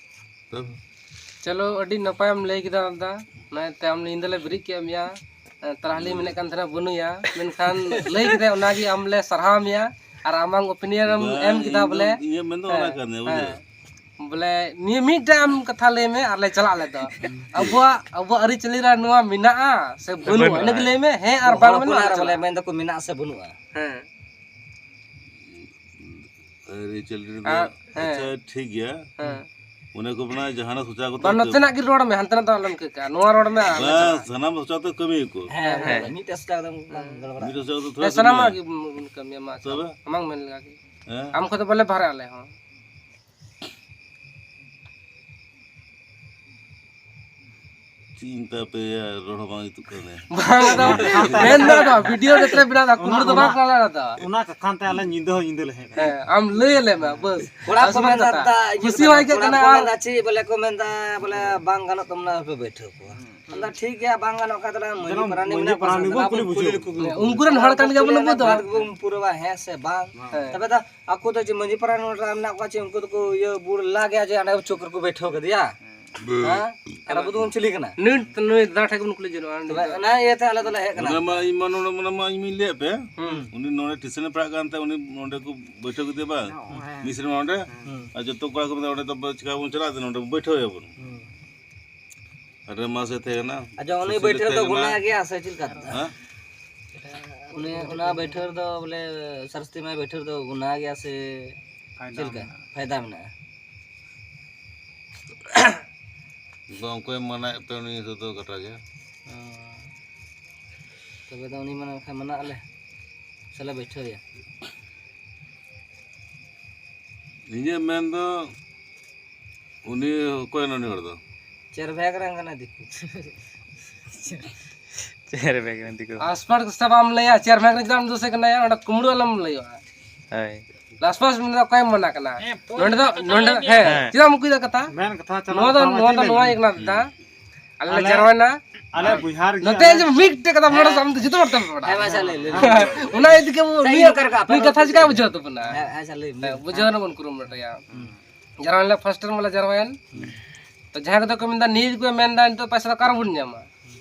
ᱛᱚᱵᱮ? ᱪᱚᱞᱚ, ᱟᱹᱰᱤ ᱱᱟᱯᱟᱭᱮᱢ ᱞᱟᱹᱭ ᱠᱮᱫᱟ ᱫᱟᱫᱟ᱾ ᱱᱚᱜᱼᱚᱭ ᱛᱮ ᱟᱢ ᱧᱤᱫᱟᱹ ᱞᱮ ᱵᱮᱨᱮᱫ ᱠᱮᱫ ᱢᱮᱭᱟ᱾ ᱮ, ᱛᱟᱨᱟᱦᱞᱤ ᱦᱩᱸ᱾ ᱢᱮᱱᱮᱫ ᱠᱟᱱ ᱛᱟᱦᱮᱱᱟ ᱵᱟᱹᱱᱩᱭᱟ, ᱢᱮᱱᱠᱷᱟᱱ ᱞᱟᱹᱭ ᱠᱮᱫᱟᱭ, ᱚᱱᱟᱜᱮ ᱟᱢ ᱞᱮ ᱥᱟᱨᱦᱟᱣ ᱢᱮᱭᱟ᱾ ᱟᱨ ᱟᱢᱟᱝ opinion ᱮᱢ ᱵᱟᱝ, ᱮᱢ ᱤᱧ ᱠᱮᱫᱟ ᱫᱚ, ᱵᱚᱞᱮ᱾ ᱤᱧᱟᱹᱜ ᱢᱮᱱ ᱫᱚ ᱚᱱᱟ ᱦᱮᱸ, ᱠᱟᱱ ᱜᱮᱭᱟ, ᱦᱮᱸ᱾ ᱵᱩᱡᱷᱟᱹᱣ? ᱵᱚᱞᱮ ᱱᱤᱭᱟᱹ ᱢᱤᱫᱴᱟᱝ ᱟᱢ ᱠᱟᱛᱷᱟ ᱞᱟᱹᱭ ᱢᱮ, ᱟᱨ ᱞᱮ ᱪᱟᱞᱟᱜ ᱟᱞᱮ ᱫᱚ᱾ ᱟᱵᱚᱣᱟᱜ, ᱟᱵᱚᱣᱟᱜ ᱟᱹᱨᱤᱪᱟᱹᱞᱤ ᱨᱮ ᱱᱚᱣᱟ ᱢᱮᱱᱟᱜᱼᱟ ᱥᱮ ᱵᱟᱹᱱᱩᱜᱼᱟ? ᱵᱟᱹᱱᱩᱜᱼᱟ᱾ ᱤᱱᱟᱹ ᱜᱮ ᱞᱟᱹᱭ ᱢᱮ, ᱦᱮᱸ ᱟᱨ ᱵᱟᱝ ᱦᱚᱲ ᱢᱮᱱᱟᱜᱼᱟ, ᱦᱚᱯᱚᱱᱟᱜ ᱨᱮ ᱵᱚᱞᱮ ᱪᱟᱞᱟᱜᱼᱟ᱾ ᱢᱮᱱ ᱫᱚᱠᱚ ᱢᱮᱱᱟᱜᱼᱟ ᱥᱮ ᱵᱟᱹᱱᱩᱜᱼᱟ? ᱦᱮᱸ᱾ ᱟᱹᱨᱤᱪᱟᱹᱞᱤ ᱨᱮᱫᱚ, ᱟᱨ, ᱦᱮᱸ᱾ ᱟᱪᱪᱷᱟ, ᱴᱷᱤᱠ ᱜᱮᱭᱟ᱾ ᱦᱮᱸ᱾ ᱚᱱᱮ ᱠᱚ ᱢᱮᱱᱟ, ᱡᱟᱦᱟᱱᱟᱜ ᱥᱚᱪᱟ ᱠᱚ ᱵᱟᱝ, ᱛᱟᱦᱮᱸ ᱱᱚᱛᱮᱱᱟᱜ ᱜᱮ ᱨᱚᱲ ᱢᱮ, ᱦᱟᱱᱛᱮᱱᱟᱜ ᱫᱚ ᱟᱞᱚᱢ ᱤᱠᱟᱹ ᱠᱟᱜᱼᱟ᱾ ᱱᱚᱣᱟ ᱨᱚᱲ ᱢᱮ, ᱟᱨ ᱵᱟᱝ, ᱥᱟᱱᱟᱢ ᱥᱚᱪᱟ ᱛᱮ ᱠᱟᱹᱢᱤ ᱟᱠᱚ᱾ ᱦᱮᱸ, ᱦᱮᱸ, ᱦᱮᱸ᱾ ᱢᱤᱫᱴᱮᱡ ᱥᱚᱪᱟ ᱠᱟᱛᱮ ᱵᱟᱝ ᱦᱮᱸ᱾ ᱜᱟᱞᱢᱟᱨᱟᱜᱼᱟ᱾ ᱢᱤᱫᱴᱮᱡ ᱥᱚᱪᱟ ᱠᱟᱛᱮ ᱛᱷᱚᱲᱟ ᱦᱮᱸ, ᱥᱟᱱᱟᱢᱟᱜ ᱠᱟᱹᱢᱤᱭᱟ᱾ ᱜᱮ ᱵᱚᱱ ᱠᱟᱹᱢᱤᱭᱟ, ᱢᱟ, ᱟᱪᱪᱷᱟ᱾ ᱛᱚᱵᱮ? ᱟᱢᱟᱝ ᱢᱮᱱ ᱞᱮᱠᱟ ᱜᱮ᱾ ᱦᱮᱸ? ᱟᱢ ᱠᱷᱚᱡ ᱫᱚ ᱵᱟᱞᱮ ᱵᱟᱦᱨᱮ ᱟᱞᱮ ᱦᱚᱸ᱾ ᱪᱮᱫ ᱤᱧ ᱢᱮᱛᱟ ᱯᱮᱭᱟ, ᱨᱚᱲ ᱦᱚᱸ ᱵᱟᱝ ᱡᱩᱛᱩᱜ ᱠᱟᱱᱟ᱾ ᱵᱟᱝ, ᱟᱫᱚ ᱢᱮᱱ ᱫᱚ ᱟᱫᱚ video ᱨᱮ ᱛᱚᱞᱮ ᱵᱮᱱᱟᱣ ᱫᱟ, ᱠᱩᱢᱵᱽᱲᱩ ᱫᱚ ᱵᱟᱝ ᱠᱟᱱᱟ ᱟᱞᱮ ᱫᱚ᱾ ᱚᱱᱟ ᱠᱟᱠᱷᱟᱱ ᱛᱮ ᱟᱞᱮ ᱧᱤᱫᱟᱹ ᱦᱚᱸ ᱧᱤᱫᱟᱹ ᱞᱮ ᱦᱮᱡ ᱮᱱᱟ᱾ ᱦᱮᱸ, ᱟᱢ ᱞᱟᱹᱭ ᱟᱞᱮ ᱢᱮ, ᱵᱟᱥ᱾ ᱠᱚᱲᱟ ᱟᱨ ᱠᱚ ᱥᱩᱢᱩᱝ ᱢᱮᱱᱫᱟ ᱠᱟᱛᱷᱟ᱾ ᱫᱟ, ᱤᱭᱟᱹ ᱠᱩᱥᱤ ᱠᱟᱱᱟ, ᱦᱚᱸ ᱟᱹᱭᱠᱟᱹᱜ ᱠᱚᱲᱟ ᱠᱟᱱᱟ ᱠᱚ ᱟᱨ ᱢᱮᱱᱫᱟ ᱪᱮᱫ ᱵᱚᱞᱮ ᱠᱚ ᱢᱮᱱᱫᱟ, ᱵᱚᱞᱮ ᱵᱟᱝ ᱜᱟᱱᱚᱜ ᱛᱟᱵᱚᱱᱟ, ᱟᱯᱮ ᱵᱟᱹᱭᱴᱷᱟᱹᱣ ᱠᱚᱣᱟ᱾ ᱟᱫᱚ ᱴᱷᱤᱠ ᱜᱮᱭᱟ, ᱵᱟᱝ ᱜᱟᱱᱚᱜ ᱠᱷᱟᱱ ᱫᱚ ᱢᱟᱺᱡᱷᱤ ᱯᱟᱨᱟᱱᱤᱠ ᱢᱮᱱᱟᱜ ᱠᱚᱣᱟ ᱥᱮ, ᱫᱮᱞᱟ ᱵᱚᱱ ᱠᱩᱞᱤ ᱵᱩᱡᱷᱟᱹᱣ ᱠᱚᱣᱟ᱾ ᱩᱱᱠᱩ ᱨᱮᱱ ᱦᱚᱲ ᱠᱟᱱ ᱜᱮᱭᱟ ᱵᱚᱱ ᱱᱩᱠᱩ ᱫᱚ᱾ ᱵᱟᱫ ᱜᱮᱵᱚᱱ ᱯᱩᱨᱟᱹᱣᱟ, ᱦᱮᱸ ᱥᱮ ᱵᱟᱝ? ᱦᱮᱸ᱾ ᱛᱚᱵᱮ ᱫᱚ ᱟᱠᱚ ᱫᱚ ᱡᱮ ᱢᱟᱺᱡᱷᱤ ᱯᱟᱨᱟᱱᱤᱠ ᱨᱮ ᱢᱮᱱᱟᱜ ᱠᱚᱣᱟ, ᱪᱮ ᱩᱱᱠᱩ ᱫᱚᱠᱚ ᱤᱭᱟᱹ ᱵᱩᱲ ᱞᱟ ᱜᱮᱭᱟ ᱡᱮ ᱦᱟᱸᱰᱮ ᱪᱩᱠ ᱨᱮᱠᱚ ᱵᱟᱹᱭᱴᱷᱟᱹᱣ ᱠᱟᱫᱮᱭᱟ? ᱦᱮᱸ? ᱟᱨ ᱟᱵᱚ ᱫᱚᱵᱚᱱ ᱪᱤᱞᱤ ᱠᱟᱱᱟ? ᱱᱩᱭ, ᱱᱩᱭ ᱫᱟᱫᱟ ᱴᱷᱮᱱ ᱜᱮᱵᱚᱱ ᱠᱩᱞᱤ ᱡᱚᱱᱚᱜᱼᱟ᱾ ᱛᱚᱵᱮ ᱚᱱᱟ ᱤᱭᱟᱹᱛᱮ ᱟᱞᱮ ᱫᱚᱞᱮ ᱦᱮᱡ ᱠᱟᱱᱟ᱾ ᱚᱱᱟ ᱢᱟ ᱤᱧ ᱢᱟ ᱱᱚᱰᱮ, ᱚᱱᱟ ᱢᱟ ᱤᱧ ᱢᱟᱧ ᱞᱟᱹᱭᱟᱫ ᱯᱮ᱾ ᱦᱩᱸ᱾ ᱩᱱᱤ ᱱᱚᱰᱮ ᱴᱤᱭᱩᱥᱚᱱ ᱮ ᱯᱟᱲᱦᱟᱜ ᱠᱟᱱ ᱛᱟᱦᱮᱸ, ᱩᱱᱤ ᱱᱚᱰᱮ ᱠᱚ ᱵᱟᱹᱭᱴᱷᱟᱹᱣ ᱠᱮᱫᱮᱭᱟ ᱵᱟᱝ? ᱦᱮᱸ᱾ ᱢᱤᱫ ᱥᱮᱨᱢᱟ ᱚᱸᱰᱮ᱾ ᱦᱩᱸ᱾ ᱟᱨ ᱡᱚᱛᱚ ᱠᱚᱲᱟ ᱠᱚ ᱢᱮᱱᱫᱟ, "ᱚᱸᱰᱮ ᱫᱚ ᱪᱤᱠᱟ ᱵᱚᱱ ᱪᱟᱞᱟᱜᱼᱟ, ᱱᱚᱰᱮ ᱵᱚᱱ ᱵᱟᱹᱭᱴᱷᱟᱹᱣ ᱮᱭᱟ ᱵᱚᱱ᱾" ᱦᱩᱸ᱾ ᱟᱨ ᱢᱟᱥᱮ ᱛᱟᱦᱮᱸ ᱠᱟᱱᱟ᱾ ᱟᱪᱪᱷᱟ, ᱩᱱᱤ ᱥᱩᱥᱤᱞ ᱵᱟᱹᱭᱴᱷᱟᱹᱣ ᱫᱚ ᱛᱟᱦᱮᱸ ᱠᱟᱱᱟ᱾ ᱜᱩᱱᱟᱹ ᱜᱮᱭᱟ ᱥᱮ ᱪᱮᱫ ᱞᱮᱠᱟ? ᱦᱮᱸ? ᱩᱱᱤ, ᱚᱱᱟ ᱵᱟᱹᱭᱴᱷᱟᱹᱣ ᱨᱮᱫᱚ ᱵᱚᱞᱮ ᱥᱟᱨᱚᱥᱚᱛᱤ ᱢᱟᱭ ᱵᱟᱹᱭᱴᱷᱟᱹᱣ ᱨᱮᱫᱚ ᱜᱩᱱᱟᱹ ᱜᱮᱭᱟ ᱥᱮ ᱯᱷᱟᱭᱫᱟ ᱪᱮᱫ ᱞᱮᱠᱟ? ᱢᱮᱱᱟᱜᱼᱟ᱾ ᱯᱷᱟᱭᱫᱟ ᱢᱮᱱᱟᱜᱼᱟ᱾ ᱫᱚ ᱚᱠᱚᱭ ᱢᱟᱱᱟᱭᱮᱫ ᱯᱮ, ᱩᱱᱤ ᱱᱤᱛᱚᱜ ᱫᱚ ᱠᱟᱴᱟ ᱜᱮᱭᱟ᱾ ᱚ᱾ ᱛᱚᱵᱮ ᱫᱚ ᱩᱱᱤ ᱢᱟᱱᱟ ᱠᱷᱟᱱ ᱢᱟᱱᱟᱜ ᱟᱞᱮ᱾ ᱥᱟᱞᱟ ᱵᱟᱹᱭᱴᱷᱟᱹᱣ ᱮᱭᱟ᱾ ᱤᱧᱟᱹᱜ ᱢᱮᱱ ᱫᱚ, ᱩᱱᱤ ᱚᱠᱚᱭ ᱱᱩᱭ ᱦᱚᱲ ᱫᱚ? ᱪᱮᱨᱵᱷᱮᱜᱽ ᱨᱮᱱ ᱠᱟᱱᱟᱭ ᱫᱤᱠᱩ᱾ ᱪᱮᱨᱵᱷᱮᱜᱽ ᱨᱮᱱ ᱫᱤᱠᱩ᱾ ᱟᱥᱯᱟᱲ ᱠᱚ ᱥᱟᱵ ᱟᱢ ᱞᱟᱹᱭᱟ, ᱪᱮᱨᱵᱷᱮᱜᱽ ᱨᱮᱱ ᱪᱮᱫᱟᱜ ᱮᱢ ᱫᱳᱥᱮ ᱠᱟᱱᱟ ᱭᱟ? ᱚᱸᱰᱮ ᱠᱩᱢᱲᱩ ᱟᱞᱚᱢ ᱞᱟᱹᱭᱚᱜᱼᱟ᱾ ᱦᱳᱭ᱾ ᱞᱟᱥᱯᱟᱥ ᱢᱮᱱ ᱫᱚ ᱚᱠᱚᱭᱮᱢ ᱢᱟᱱᱟ ᱠᱟᱱᱟ? ᱦᱮᱸ, ᱯᱷᱳᱱ ᱱᱚᱸᱰᱮ ᱫᱚ, ᱠᱟᱛᱮ ᱱᱚᱸᱰᱮ, ᱠᱟᱹᱢᱤ ᱦᱮᱸ, ᱦᱮᱸ᱾ ᱪᱮᱫᱟᱜ ᱮᱢ ᱩᱠᱩᱭᱮᱫᱟ ᱠᱟᱛᱷᱟ? ᱢᱮᱱ ᱠᱟᱛᱷᱟ ᱪᱟᱞᱟᱣ ᱱᱚᱣᱟ ᱫᱚ, ᱠᱟᱱᱟ, ᱱᱚᱣᱟ ᱪᱮᱫ ᱫᱚ ᱞᱟᱹᱭ ᱱᱚᱣᱟ ᱠᱟᱱᱟ? ᱤᱭᱟᱹ ᱠᱟᱱᱟ ᱫᱟ᱾ ᱟᱞᱮ ᱞᱮ ᱟᱞᱮ, ᱡᱟᱨᱣᱟᱭᱮᱱᱟ᱾ ᱟᱞᱮ ᱵᱤᱦᱟᱨ ᱜᱮ ᱱᱚᱛᱮ ᱟᱞᱮ᱾ ᱡᱮ ᱢᱤᱫᱴᱮᱡ ᱠᱟᱛᱷᱟ ᱢᱚᱬᱮ ᱥᱟᱢ ᱫᱚ ᱡᱚᱛᱚ ᱦᱚᱲ ᱛᱮᱢ ᱨᱚᱲᱟ᱾ ᱦᱮᱸ, ᱢᱟ ᱟᱪᱪᱷᱟ, ᱞᱟᱹᱭ, ᱞᱟᱹᱭ, ᱞᱟᱹᱭ᱾ ᱚᱱᱟ ᱤᱫᱤ ᱠᱟᱛᱮ ᱟᱪᱪᱷᱟ, ᱱᱩᱭ, ᱤᱧ ᱫᱚ ᱚᱠᱟ ᱞᱮᱠᱟ ᱟᱯᱮ ᱱᱩᱭ ᱨᱚᱲ ᱠᱟᱛᱷᱟ ᱯᱮ ᱪᱤᱠᱟ ᱞᱟᱹᱭᱟ? ᱵᱩᱡᱷᱟᱹᱣ ᱛᱟᱵᱚᱱᱟ? ᱦᱮᱸ, ᱟᱪᱪᱷᱟ, ᱞᱟᱹᱭ ᱢᱮ, ᱦᱮᱸ, ᱞᱟᱹᱭ ᱢᱮ᱾ ᱵᱩᱡᱷᱟᱹᱣ ᱨᱮᱱᱟᱜ ᱵᱚᱱ ᱠᱩᱨᱩᱢᱩᱴᱩᱭᱟ᱾ ᱦᱩᱸ᱾ ᱡᱟᱨᱣᱟᱭᱮᱱ ᱞᱮ first term ᱢᱟᱞᱮ ᱡᱟᱨᱣᱟᱭᱮᱱ᱾ ᱦᱩᱸ᱾ ᱛᱚ ᱡᱟᱦᱟᱸᱭ ᱠᱚᱫᱚ ᱠᱚ ᱢᱮᱱᱫᱟ, ᱱᱤᱭᱟᱹ ᱜᱮᱠᱚ ᱢᱮᱱᱫᱟ, ᱱᱤᱛᱚᱜ ᱯᱚᱭᱥᱟ ᱫᱚ ᱚᱠᱟ ᱨᱮᱵᱚᱱ ᱧᱟᱢᱟ? ᱦᱩᱸ᱾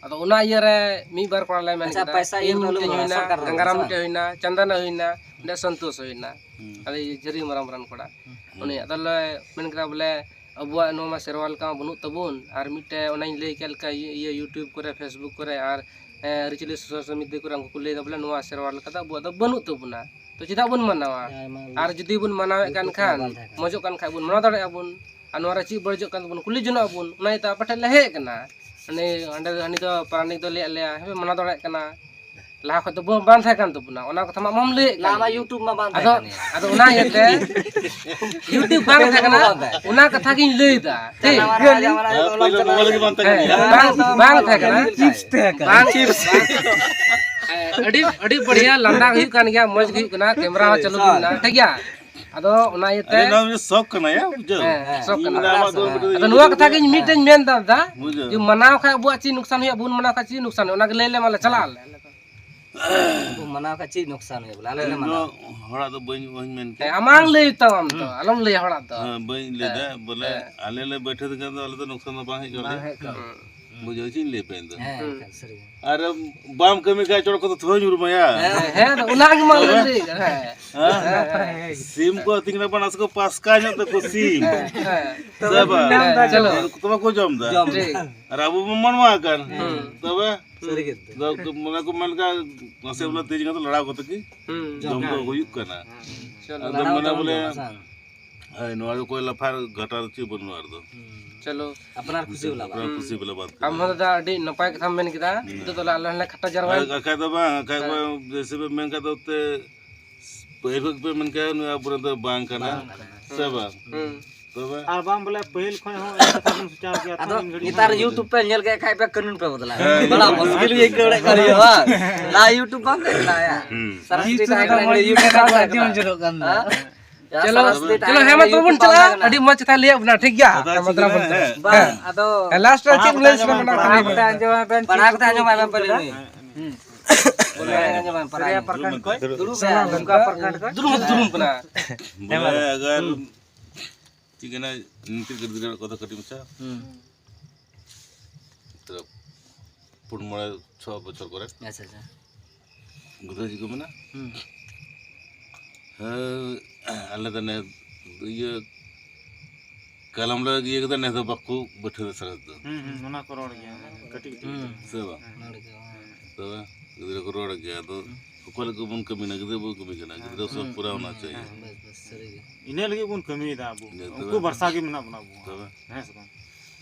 ᱟᱫᱚ ᱚᱱᱟ ᱤᱭᱟᱹ ᱨᱮ ᱢᱤᱫ ᱵᱟᱨ ᱠᱚᱲᱟ ᱞᱮ ᱢᱮᱱ ᱟᱪᱪᱷᱟ, ᱠᱮᱫᱟ, ᱯᱚᱭᱥᱟ ᱤᱭᱟᱹ ᱤᱧ ᱫᱚ ᱟᱞᱚᱢ ᱢᱤᱫᱴᱮᱡ ᱨᱚᱲᱟ, ᱦᱩᱭᱱᱟ, ᱥᱚᱨᱠᱟᱨ ᱨᱚᱲᱟ, ᱜᱟᱝᱜᱟᱨᱟᱢ ᱥᱚᱨᱠᱟᱨ᱾ ᱢᱤᱫᱴᱮᱡ ᱦᱩᱭᱱᱟ, ᱪᱟᱸᱫᱟᱱ ᱦᱩᱭᱱᱟ, ᱦᱩᱸ᱾ ᱢᱤᱫᱴᱮᱡ ᱥᱚᱱᱛᱳᱥ ᱦᱩᱭᱱᱟ᱾ ᱦᱩᱸ᱾ ᱟᱞᱮ ᱡᱷᱟᱹᱨᱤ ᱢᱟᱨᱟᱝ ᱢᱟᱨᱟᱝ ᱠᱚᱲᱟ᱾ ᱦᱩᱸ᱾ ᱩᱱᱤ ᱟᱫᱚ ᱞᱮ ᱢᱮᱱ ᱠᱮᱫᱟ ᱵᱚᱞᱮ, ᱟᱵᱚᱣᱟᱜ ᱱᱚᱣᱟ ᱢᱟ ᱥᱮᱨᱣᱟ ᱞᱮᱠᱟ ᱢᱟ ᱵᱟᱹᱱᱩᱜ ᱛᱟᱵᱚᱱ, ᱟᱨ ᱢᱤᱫᱴᱮᱡ ᱚᱱᱟᱧ ᱞᱟᱹᱭ ᱠᱮᱫ ᱞᱮᱠᱟ ᱤᱭᱟᱹ, ᱤᱭᱟᱹ YouTube ᱠᱚᱨᱮ, Facebook ᱠᱚᱨᱮ, ᱟᱨ, ᱮ, ᱟᱹᱨᱤᱪᱟᱹᱞᱤ social media ᱠᱚᱨᱮ ᱩᱱᱠᱩ ᱠᱚ ᱞᱟᱹᱭ ᱮᱫᱟ ᱵᱚᱞᱮ ᱱᱚᱣᱟ ᱥᱮᱨᱣᱟ ᱞᱮᱠᱟ ᱫᱚ ᱟᱵᱚᱣᱟᱜ ᱫᱚ ᱵᱟᱹᱱᱩᱜ ᱛᱟᱵᱚᱱᱟ, ᱛᱚ ᱪᱮᱫᱟᱜ ᱵᱚᱱ ᱢᱟᱱᱟᱣᱟ? ᱦᱮᱸ, ᱢᱟ ᱞᱟᱹᱭ᱾ ᱟᱨ ᱡᱩᱫᱤ ᱵᱚᱱ ᱢᱟᱱᱟᱣᱮᱫ ᱠᱟᱱ YouTube ᱨᱮ ᱠᱷᱟᱱ, ᱵᱟᱝ ᱛᱟᱦᱮᱸ ᱠᱟᱱᱟ᱾ ᱢᱚᱡᱚᱜ ᱠᱟᱱ ᱠᱷᱟᱡ ᱵᱚᱱ ᱢᱟᱱᱟᱣ ᱫᱟᱲᱮᱭᱟᱜᱼᱟ ᱵᱚᱱ, ᱟᱨ ᱱᱚᱣᱟ ᱨᱮ ᱪᱮᱫ ᱵᱟᱹᱲᱤᱡᱚᱜ ᱠᱟᱱ ᱛᱟᱵᱚᱱ ᱠᱩᱞᱤ ᱡᱚᱱᱚᱜ ᱟᱵᱚᱱ, ᱚᱱᱟ ᱤᱭᱟᱹᱛᱮ ᱟᱯᱮ ᱴᱷᱮᱱ ᱞᱮ ᱦᱮᱡ ᱟᱠᱟᱱᱟ᱾ ᱩᱱᱤ ᱦᱟᱸᱰᱮ, ᱦᱟᱹᱱᱤ ᱫᱚ ᱯᱟᱨᱟᱱᱤᱠ ᱫᱚ ᱞᱟᱹᱭᱟᱫ ᱞᱮᱭᱟ, ᱦᱮᱸ, ᱯᱮ ᱢᱟᱱᱟᱣ ᱫᱟᱲᱮᱭᱟᱜ ᱠᱟᱱᱟ᱾ ᱞᱟᱦᱟ ᱠᱷᱚᱡ ᱫᱚ ᱵᱚ-, ᱵᱟᱝ ᱛᱟᱦᱮᱸ ᱠᱟᱱ ᱛᱟᱵᱚᱱᱟ, ᱚᱱᱟ ᱠᱟᱛᱷᱟ ᱢᱟ ᱟᱢ ᱦᱚᱢ ᱞᱟᱹᱭᱮᱫ ᱞᱟᱦᱟ ᱠᱟᱱ ᱢᱟ ᱜᱮ᱾ YouTube ᱢᱟ ᱵᱟᱝ ᱟᱫᱚ, ᱛᱟᱦᱮᱸ ᱠᱟᱱ ᱜᱮᱭᱟ᱾ ᱟᱫᱚ ᱚᱱᱟ ᱤᱭᱟᱹᱛᱮ YouTube ᱵᱟᱝ ᱛᱟᱦᱮᱸ ᱠᱟᱱᱟ, ᱵᱟᱝ ᱛᱟᱦᱮᱸ ᱠᱟᱱᱟ᱾ ᱚᱱᱟ ᱠᱟᱛᱷᱟ ᱜᱤᱧ ᱞᱟᱹᱭ ᱮᱫᱟ᱾ ᱴᱷᱤᱠ? ᱡᱟᱱᱣᱟᱨ ᱦᱟᱡᱟ ᱢᱟᱱᱟ ᱦᱮᱸ, ᱡᱚᱛᱚ ᱯᱳᱭᱞᱳ ᱞᱚᱠᱪᱟᱨ ᱱᱚᱣᱟ ᱞᱟᱹᱜᱤᱫ ᱵᱟᱝ ᱛᱟᱦᱮᱸ ᱦᱮᱸ, ᱠᱟᱱᱟ᱾ ᱵᱟᱝ, ᱵᱟᱝ ᱛᱟᱦᱮᱸ ᱠᱟᱱᱟ᱾ Chips ᱛᱟᱦᱮᱸ ᱠᱟᱱᱟ᱾ ᱵᱟᱝ, chips᱾ ᱵᱟᱝ᱾ ᱟᱹᱰᱤ, ᱟᱹᱰᱤ ᱵᱟᱲᱤᱭᱟ ᱞᱟᱸᱫᱟ ᱦᱩᱭᱩᱜ ᱠᱟᱱ ᱜᱮᱭᱟ, ᱢᱚᱡᱽ ᱜᱮ ᱦᱩᱭᱩᱜ ᱠᱟᱱᱟ, camera ᱦᱚᱸ ᱪᱟᱹᱞᱩ ᱦᱩᱭᱩᱜ ᱠᱟᱱᱟ, ᱴᱷᱤᱠ ᱜᱮᱭᱟ? ᱟᱫᱚ ᱚᱱᱟ ᱤᱭᱟᱹᱛᱮ ᱟᱨᱮ ᱱᱚᱣᱟ ᱢᱤᱫᱴᱮᱱ ᱥᱚᱠ ᱠᱟᱱᱟ ᱭᱟ, ᱵᱩᱡᱷᱟᱹᱣ? ᱦᱮᱸ, ᱥᱚᱠ ᱤᱧ ᱠᱟᱱᱟ᱾ ᱢᱮᱱᱫᱟ, ᱟᱢᱟᱜ ᱫᱚ ᱢᱤᱫᱴᱮᱱ ᱟᱫᱚ ᱤᱭᱟᱹ ᱱᱚᱣᱟ ᱠᱟᱱᱟ᱾ ᱠᱟᱛᱷᱟ ᱜᱮ ᱤᱧ ᱢᱤᱫᱴᱮᱱ ᱢᱮᱱ ᱫᱟ, ᱫᱟ, ᱵᱩᱡᱷᱟᱹᱣ? ᱡᱮ ᱢᱟᱱᱟᱣ ᱠᱷᱟᱡ ᱟᱵᱚᱣᱟᱜ ᱪᱮᱫ ᱱᱩᱠᱥᱟᱱ ᱦᱩᱭᱩᱜᱼᱟ, ᱵᱟᱵᱚᱱ ᱢᱟᱱᱟᱣ ᱠᱷᱟᱡ ᱪᱮᱫ ᱱᱩᱠᱥᱟᱱ ᱦᱩᱭᱩᱜᱼᱟ, ᱚᱱᱟ ᱜᱮ ᱞᱟᱹᱭ ᱞᱮ ᱢᱟ, ᱞᱮ ᱪᱟᱞᱟᱜ ᱟᱞᱮ, ᱟᱞᱮ ᱫᱚ᱾ ᱵᱚᱱ ᱢᱟᱱᱟᱣ ᱠᱷᱟᱡ ᱪᱮᱫ ᱱᱩᱠᱥᱟᱱ ᱦᱩᱭᱩᱜᱼᱟ ᱵᱚᱞᱮ, ᱟᱞᱮ ᱞᱮ ᱤᱧ ᱫᱚ ᱢᱟᱱᱟᱣᱟ᱾ ᱦᱚᱲᱟᱜ ᱫᱚ ᱵᱟᱹᱧ, ᱵᱟᱹᱧ ᱢᱮᱱ ᱦᱮᱸ, ᱠᱮᱫᱟ᱾ ᱟᱢᱟᱝ ᱞᱟᱹᱭ ᱛᱟᱢ ᱟᱢ ᱫᱚ, ᱦᱩᱸ᱾ ᱟᱞᱚᱢ ᱞᱟᱹᱭᱟ ᱦᱚᱲᱟᱜ ᱫᱚ᱾ ᱦᱮᱸ, ᱵᱟᱹᱧ ᱞᱟᱹᱭ ᱫᱟ, ᱦᱮᱸ᱾ ᱵᱚᱞᱮ ᱦᱮᱸ᱾ ᱟᱞᱮ ᱞᱮ ᱵᱟᱹᱭᱴᱷᱟᱹ ᱞᱮᱠᱷᱟᱱ ᱫᱚ ᱟᱞᱮ ᱫᱚ ᱱᱩᱠᱥᱟᱱ ᱫᱚ ᱵᱟᱝ ᱦᱮᱡ ᱠᱚᱜ ᱵᱟᱝ ᱞᱮᱭᱟ᱾ ᱦᱮᱡ ᱠᱚᱜᱼᱟ᱾ ᱦᱩᱸ᱾ ᱵᱩᱡᱷᱟᱹᱣ ᱪᱮᱫ ᱤᱧ ᱞᱟᱹᱭ ᱟᱯᱮ ᱤᱧ ᱫᱚ? ᱦᱮᱸ, ᱦᱩᱸ᱾ ᱮᱱᱠᱷᱟᱱ ᱥᱟᱹᱨᱤ ᱜᱮ᱾ ᱟᱨ ᱵᱟᱢ ᱠᱟᱹᱢᱤ ᱠᱷᱟᱡ ᱪᱚᱲ ᱠᱚᱫᱚ ᱛᱷᱚᱲᱟᱧ ᱩᱨᱩᱢᱟᱭᱟ᱾ ᱦᱮᱸ, ᱦᱮᱸ, ᱟᱫᱚ ᱚᱱᱟ ᱜᱮ ᱢᱟ ᱦᱮᱸ᱾ ᱞᱟᱹᱭ ᱫᱟ, ᱦᱮᱸ᱾ ᱦᱮᱸ? ᱦᱮᱸ, ᱦᱮᱸ᱾ ᱥᱤᱢ ᱠᱚ ᱟᱹᱛᱤᱧ ᱠᱟᱱᱟ, ᱵᱟᱝ ᱱᱟᱥᱮ ᱠᱚ ᱯᱟᱥᱠᱟ ᱧᱚᱜ ᱛᱟᱠᱚ ᱥᱤᱢ᱾ ᱦᱮᱸ, ᱦᱮᱸ᱾ ᱥᱮ ᱵᱟᱝ? ᱦᱮᱸ, ᱪᱚᱞᱚ᱾ ᱛᱚᱵᱮ ᱠᱚ ᱡᱚᱢ ᱫᱟ᱾ ᱡᱚᱢ᱾ ᱴᱷᱤᱠ᱾ ᱟᱨ ᱟᱵᱚ ᱵᱚᱱ ᱢᱟᱱᱣᱟ ᱠᱟᱱ᱾ ᱦᱩᱸ᱾ ᱛᱚᱵᱮ? ᱥᱟᱹᱨᱤ ᱜᱮ᱾ ᱫᱚ ᱢᱟᱱᱮ ᱠᱚ ᱢᱮᱱ ᱠᱟᱜ, ᱱᱟᱥᱮ ᱵᱚᱞᱮ ᱛᱤ ᱡᱟᱸᱜᱟ ᱛᱮ ᱞᱟᱲᱟᱣ ᱠᱟᱛᱮ ᱜᱮ ᱦᱩᱸ᱾ ᱡᱚᱢ ᱫᱚ ᱦᱩᱭᱩᱜ ᱠᱟᱱᱟ᱾ ᱪᱚᱞᱚ᱾ ᱟᱫᱚ ᱞᱟᱲᱟᱣ ᱢᱟᱱᱮ ᱛᱟᱵᱚᱱ ᱵᱚᱞᱮ ᱡᱚᱢᱟ, ᱥᱟᱝ᱾ ᱦᱳᱭ, ᱱᱚᱣᱟ ᱫᱚ ᱚᱠᱚᱭ ᱞᱟᱯᱷᱟᱨ ᱜᱷᱟᱴᱟ ᱫᱚ ᱪᱮᱫ ᱵᱟᱹᱱᱩᱜᱼᱟ ᱟᱨ ᱫᱚ᱾ ᱦᱩᱸ᱾ ᱪᱚᱞᱚ᱾ ᱟᱯᱱᱟᱨ ᱠᱷᱩᱥᱤ ᱵᱟᱞᱟ ᱵᱟᱝ᱾ ᱟᱯᱱᱟᱨ ᱠᱷᱩᱥᱤ ᱵᱟᱞᱟ ᱵᱟᱛ ᱟᱢ ᱠᱟᱱᱟ᱾ ᱦᱚᱸ ᱫᱟᱫᱟ ᱟᱹᱰᱤ ᱱᱟᱯᱟᱭ ᱠᱟᱛᱷᱟᱢ ᱢᱮᱱ ᱠᱮᱫᱟ᱾ ᱦᱩᱸ᱾ ᱱᱤᱛᱚᱜ ᱫᱚ ᱟᱞᱮ ᱦᱚᱸᱞᱮ ᱠᱷᱟᱴᱚ ᱡᱟᱨᱣᱟ᱾ ᱟᱨ ᱵᱟᱠᱷᱟᱡ ᱫᱚ ᱵᱟᱝ, ᱵᱟᱠᱷᱟᱡ ᱦᱮᱸ᱾ ᱠᱚ ᱡᱮᱭᱥᱮ ᱯᱮ ᱢᱮᱱ ᱠᱷᱟᱡ ᱫᱚ ᱛᱮ ᱯᱟᱹᱦᱤᱞ ᱠᱷᱚᱡ ᱜᱮᱯᱮ ᱢᱮᱱ ᱠᱷᱟᱡ ᱱᱩᱭ ᱟᱵᱚᱨᱮᱱ ᱫᱚ ᱵᱟᱝ ᱠᱟᱱᱟ᱾ ᱵᱟᱝ ᱠᱟᱱᱟ᱾ ᱥᱮ ᱵᱟᱝ? ᱦᱩᱸ᱾ ᱛᱚᱵᱮ? ᱟᱨ ᱵᱟᱝ ᱵᱚᱞᱮ ᱯᱟᱹᱦᱤᱞ ᱠᱷᱚᱡ ᱦᱚᱸ ᱮᱴᱟᱜ ᱠᱟᱛᱷᱟ ᱵᱚᱱ ᱥᱚᱪᱟᱣ ᱠᱮᱭᱟ, ᱟᱫᱚ ᱛᱚ ᱤᱧ ᱜᱷᱟᱹᱲᱤᱡ ᱱᱮᱛᱟᱨ ᱦᱚᱸ YouTube ᱯᱮ ᱧᱮᱞ ᱠᱮᱫ ᱠᱷᱟᱡ ᱯᱮ ᱠᱟᱹᱱᱩᱱ ᱯᱮ ᱵᱚᱫᱞᱟ᱾ ᱦᱮᱸ᱾ ᱵᱟᱲᱟ ᱢᱩᱥᱠᱤᱞ ᱜᱮ ᱟᱹᱭᱠᱟᱹᱣ ᱫᱟᱲᱮᱭᱟᱜ ᱠᱟᱱ ᱦᱩᱭᱩᱜᱼᱟ ᱵᱟᱝ? ᱞᱟᱦᱟ YouTube ᱵᱟᱝ ᱛᱟᱦᱮᱸ ᱠᱟᱱᱟ ᱭᱟ? ᱦᱩᱸ᱾ ᱥᱟᱨᱟ ᱥᱤᱧ ᱛᱟᱦᱮᱸ ᱠᱟᱱᱟ, YouTube ᱨᱮ ᱵᱟᱝ ᱡᱚᱢ ᱡᱚᱱᱚᱜ ᱠᱟᱱ ᱫᱚ᱾ ᱦᱮᱸ? ᱪᱚᱞᱚ, ᱥᱟᱨᱟ ᱥᱤᱧ ᱛᱟᱦᱮᱸ ᱪᱚᱞᱚ, ᱠᱟᱱᱟ, ᱦᱮᱸ ᱢᱟ, ᱛᱚᱵᱮ ᱵᱚᱱ YouTube ᱵᱟᱝ ᱪᱟᱞᱟᱜᱼᱟ᱾ ᱛᱟᱦᱮᱸ ᱠᱟᱱᱟ᱾ ᱟᱹᱰᱤ ᱢᱚᱡᱽ ᱠᱟᱛᱷᱟ ᱞᱟᱹᱭᱟᱫ ᱵᱚᱱᱟ, ᱴᱷᱤᱠ ᱜᱮᱭᱟ? ᱟᱫᱚ ᱦᱮᱸ, ᱪᱮᱫ ᱢᱟᱫᱽᱨᱟ ᱠᱟᱱᱟ? ᱵᱚᱱ ᱦᱮᱸ᱾ ᱵᱟᱝ, ᱦᱮᱸ᱾ ᱟᱫᱚ ᱦᱮᱸ, last ᱨᱮ ᱯᱟᱲᱦᱟᱣ ᱪᱮᱫ ᱠᱟᱛᱮ ᱞᱟᱹᱭ ᱟᱸᱡᱚᱢ ᱥᱟᱱᱟ ᱢᱮ, ᱠᱟᱱᱟ? ᱯᱟᱲᱦᱟᱣ ᱠᱟᱛᱮ ᱟᱸᱡᱚᱢ ᱢᱮ, ᱯᱟᱲᱦᱟᱣ ᱠᱟᱛᱮ ᱟᱸᱡᱚᱢ ᱢᱮ, ᱯᱟᱲᱦᱟᱣ ᱠᱟᱛᱮ ᱟᱸᱡᱚᱢ ᱢᱮ, ᱯᱟᱲᱦᱟᱣ ᱠᱟᱛᱮ ᱟᱸᱡᱚᱢ ᱢᱮ, ᱯᱟᱲᱦᱟᱣ ᱠᱟᱛᱮ ᱟᱸᱡᱚᱢ ᱢᱮ᱾ ᱫᱩᱲᱩᱵ ᱢᱮ, ᱫᱩᱲᱩᱵ ᱢᱮ᱾ ᱫᱩᱲᱩᱵ ᱢᱮ, ᱫᱩᱲᱩᱵ ᱢᱮ᱾ ᱵᱚᱞᱮ, ᱟᱜᱟᱨ ᱦᱩᱸ᱾ ᱪᱮᱫ ᱠᱟᱱᱟ, ᱱᱤᱛᱚᱜ ᱜᱤᱫᱽᱨᱟᱹ ᱠᱚᱫᱚ ᱠᱟᱹᱴᱤᱡ ᱢᱟᱪᱷᱟ᱾ ᱦᱩᱸ᱾ ᱛᱚ, ᱯᱩᱱ ᱢᱚᱬᱮ ᱪᱷᱚ ᱵᱚᱪᱷᱚᱨ ᱠᱚᱨᱮ᱾ ᱟᱪᱪᱷᱟ, ᱟᱪᱪᱷᱟ᱾ ᱜᱤᱫᱽᱨᱟᱹ ᱪᱮᱫ ᱠᱚ ᱢᱮᱱᱟ? ᱦᱩᱸ᱾ ᱦᱮᱸ, ᱟᱞᱮ ᱫᱚ ᱱᱮ-, ᱤᱭᱟᱹ, ᱠᱟᱞᱚᱢ ᱞᱮ ᱤᱭᱟᱹ ᱠᱮᱫᱟ, ᱱᱮᱥ ᱫᱚ ᱵᱟᱠᱚ ᱵᱟᱹᱴᱷᱟᱹ ᱫᱟ ᱥᱟᱨᱮᱡ ᱫᱚ᱾ ᱦᱩᱸ, ᱦᱩᱸ, ᱚᱱᱟ ᱠᱚ ᱨᱚᱲ ᱜᱮᱭᱟ, ᱠᱟᱹᱴᱤᱡ ᱠᱟᱹᱴᱤᱡ ᱦᱩᱸ᱾ ᱜᱤᱫᱽᱨᱟᱹ᱾ ᱥᱮ ᱵᱟᱝ? ᱦᱩᱸ᱾ ᱛᱚᱵᱮ ᱜᱤᱫᱽᱨᱟᱹ ᱠᱚ ᱨᱚᱲ ᱜᱮᱭᱟ, ᱟᱫᱚ ᱦᱩᱸ᱾ ᱚᱠᱟ ᱞᱮᱠᱟ ᱵᱚᱱ ᱠᱟᱹᱢᱤᱭᱟ? ᱜᱤᱫᱽᱨᱟᱹ ᱵᱚᱱ ᱠᱟᱹᱢᱤ ᱠᱟᱱᱟ, ᱜᱤᱫᱽᱨᱟᱹ ᱥᱚᱠ ᱦᱩᱸ᱾ ᱯᱩᱨᱟᱹᱣ ᱦᱚᱱᱟ ᱪᱟᱦᱤᱭᱮ᱾ ᱦᱮᱸ, ᱵᱮᱥ, ᱵᱮᱥ, ᱥᱟᱹᱨᱤ ᱜᱮ᱾ ᱤᱱᱟᱹ ᱞᱟᱹᱜᱤᱫ ᱵᱚᱱ ᱠᱟᱹᱢᱤᱭᱮᱫᱟ ᱟᱵᱚ᱾ ᱤᱱᱟᱹ ᱛᱚᱵᱮ᱾ ᱩᱱᱠᱩ ᱵᱷᱚᱨᱥᱟ ᱜᱮ ᱢᱮᱱᱟᱜ ᱵᱚᱱᱟ ᱟᱵᱚ᱾ ᱛᱚᱵᱮ᱾ ᱦᱮᱸ ᱥᱮ ᱵᱟᱝ?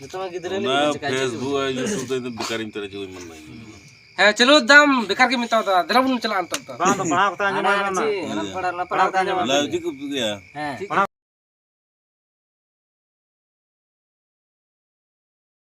ᱡᱚᱛᱚ ᱢᱟ ᱜᱤᱫᱽᱨᱟᱹ ᱚᱱᱟ ᱞᱟᱹᱜᱤᱫ ᱵᱚᱱ ᱪᱮᱠᱟ ᱦᱚᱪᱚᱭᱮᱫ Facebook ᱠᱚᱣᱟ᱾ ᱟᱨ YouTube ᱨᱮ ᱤᱧ ᱢᱮᱱ ᱫᱟᱹᱧ᱾ ᱦᱮᱸ, ᱪᱚᱞᱚ, ᱫᱟᱢ ᱵᱮᱠᱟᱨ ᱜᱮ ᱢᱮᱛᱟᱣ ᱫᱟ, ᱫᱮᱞᱟ ᱵᱚᱱ ᱪᱟᱞᱟᱜᱼᱟ ᱱᱤᱛᱚᱜ ᱫᱚ᱾ ᱵᱟᱝ, ᱫᱚ ᱯᱟᱲᱦᱟᱣ ᱠᱟᱛᱮ ᱟᱸᱡᱚᱢ ᱦᱟᱱᱟ ᱢᱮ ᱦᱟᱱᱟ ᱚᱱᱟ᱾ ᱪᱮᱫ, ᱦᱟᱱᱟ ᱯᱟᱲᱦᱟᱣ, ᱚᱱᱟ ᱯᱟᱲᱦᱟᱣ ᱠᱟᱛᱮ ᱟᱸᱡᱚᱢ ᱢᱮ᱾ ᱞᱟᱹᱭ ᱪᱮᱫ ᱠᱚ ᱤᱭᱟᱹ? ᱦᱮᱸ᱾ ᱯᱟᱲᱦᱟᱣ